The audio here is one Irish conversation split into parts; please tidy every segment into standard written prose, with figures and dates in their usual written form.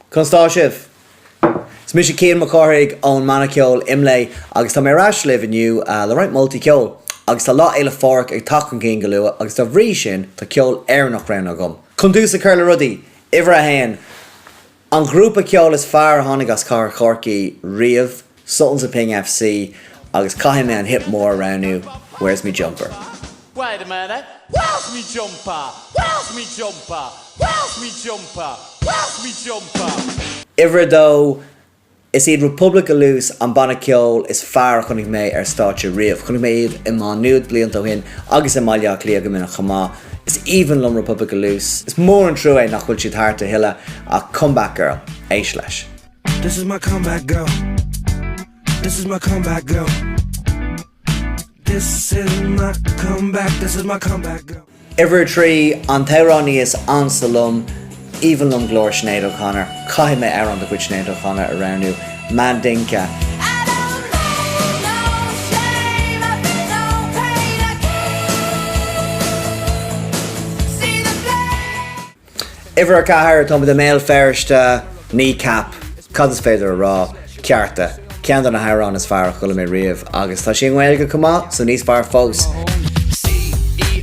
Conas tá sibh? Is mise Cian Mac Cárthaigh ón mbanna ceoil IMLÉ agus tá mé ar ais libh inniu le roinnt moltaí ceoil. Agus tá Lá Fhéile Phádraig ag teacht chun cinn go luath agus dá bhrí sin tá ceol Éireannach roghnaithe agam. Chun tús a chur le rudaí, uimhir a haon, an ghrúpa ceoil is fearr a tháinig as cathair Chorcaí riamh, Sultans of Ping FC agus caithfidh mé an hit mór a roghnú, Where's Me Jumper? Wait a minute, where's me jumper? Where's me jumper? Where's me jumper? Where's me jumper? Uimhir a dó, Is iad Republic of Loose an banna ceoil is fearr a chonaic mé ar stáitse riamh. Chonaic mé iad i Má Nuad blianta ó shin agus i mBaile Átha Cliath go minic chomh maith. Is aoibhinn liom Republic of Loose. Is mór an trua é nach bhfuil siad thart a thuilleadh ach Comeback Girl, éist leis. This is my comeback girl. This is my comeback girl. This is my comeback, this is my comeback girl. Uimhir 3, An t-amhránaí is ansa liom, aoibhinn liom glór Sinéad O'Connor. Caithfidh mé amhrán de chuid Sinéad O'Connor a roghnú, Mandinka. I don't know no shame, I feel no pain, I can't see the flame. Uimhir 4, Táimid i mBéal Feirste, Kneecap, cad is féidir a rá? Cearta, ceann de na hamhráin is fearr a chuala mé riamh agus tá sé i nGaeilge chomh maith, so níos fearr fós!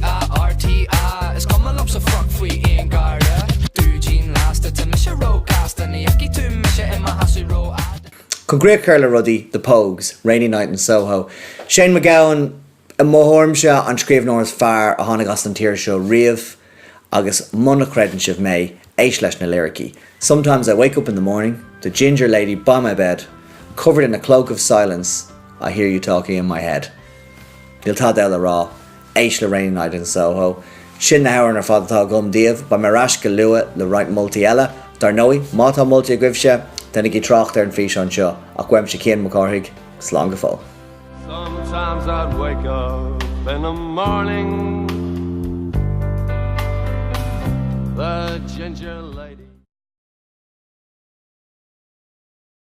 C-E-A-R-T-A Is cuma liomsa fuck faoi aon gharda Dúidín lasta, tá mise ró-ghasta Ní fheicfidh tú mise i mo sheasamh rófhada. Chun críoch a chur le rudaí, The Pogues, Rainy Night in Soho. Shane MacGowan, I mo thuairimse, an scríbhneoir is fearr a tháinig as an tír seo riamh agus muna chreideann sibh mé, éist leis na liricí, Sometimes I wake up in the morning, the ginger lady by my bed, covered in a cloak of silence, I hear you talking in my head. Níl tada eile le rá, éist le Rainy Night in Soho. Sin na hamhráin ar fad atá agam daoibh, beidh mé ar ais go luath le roinnt moltaí eile. Dar ndóigh, má tá moltaí agaibhse, déanaigí trácht ar an bhfíseán seo, ach uaimse Cian Mac Cárthaigh, slán go fóill. Sometimes I'd wake up in the morning The ginger lady.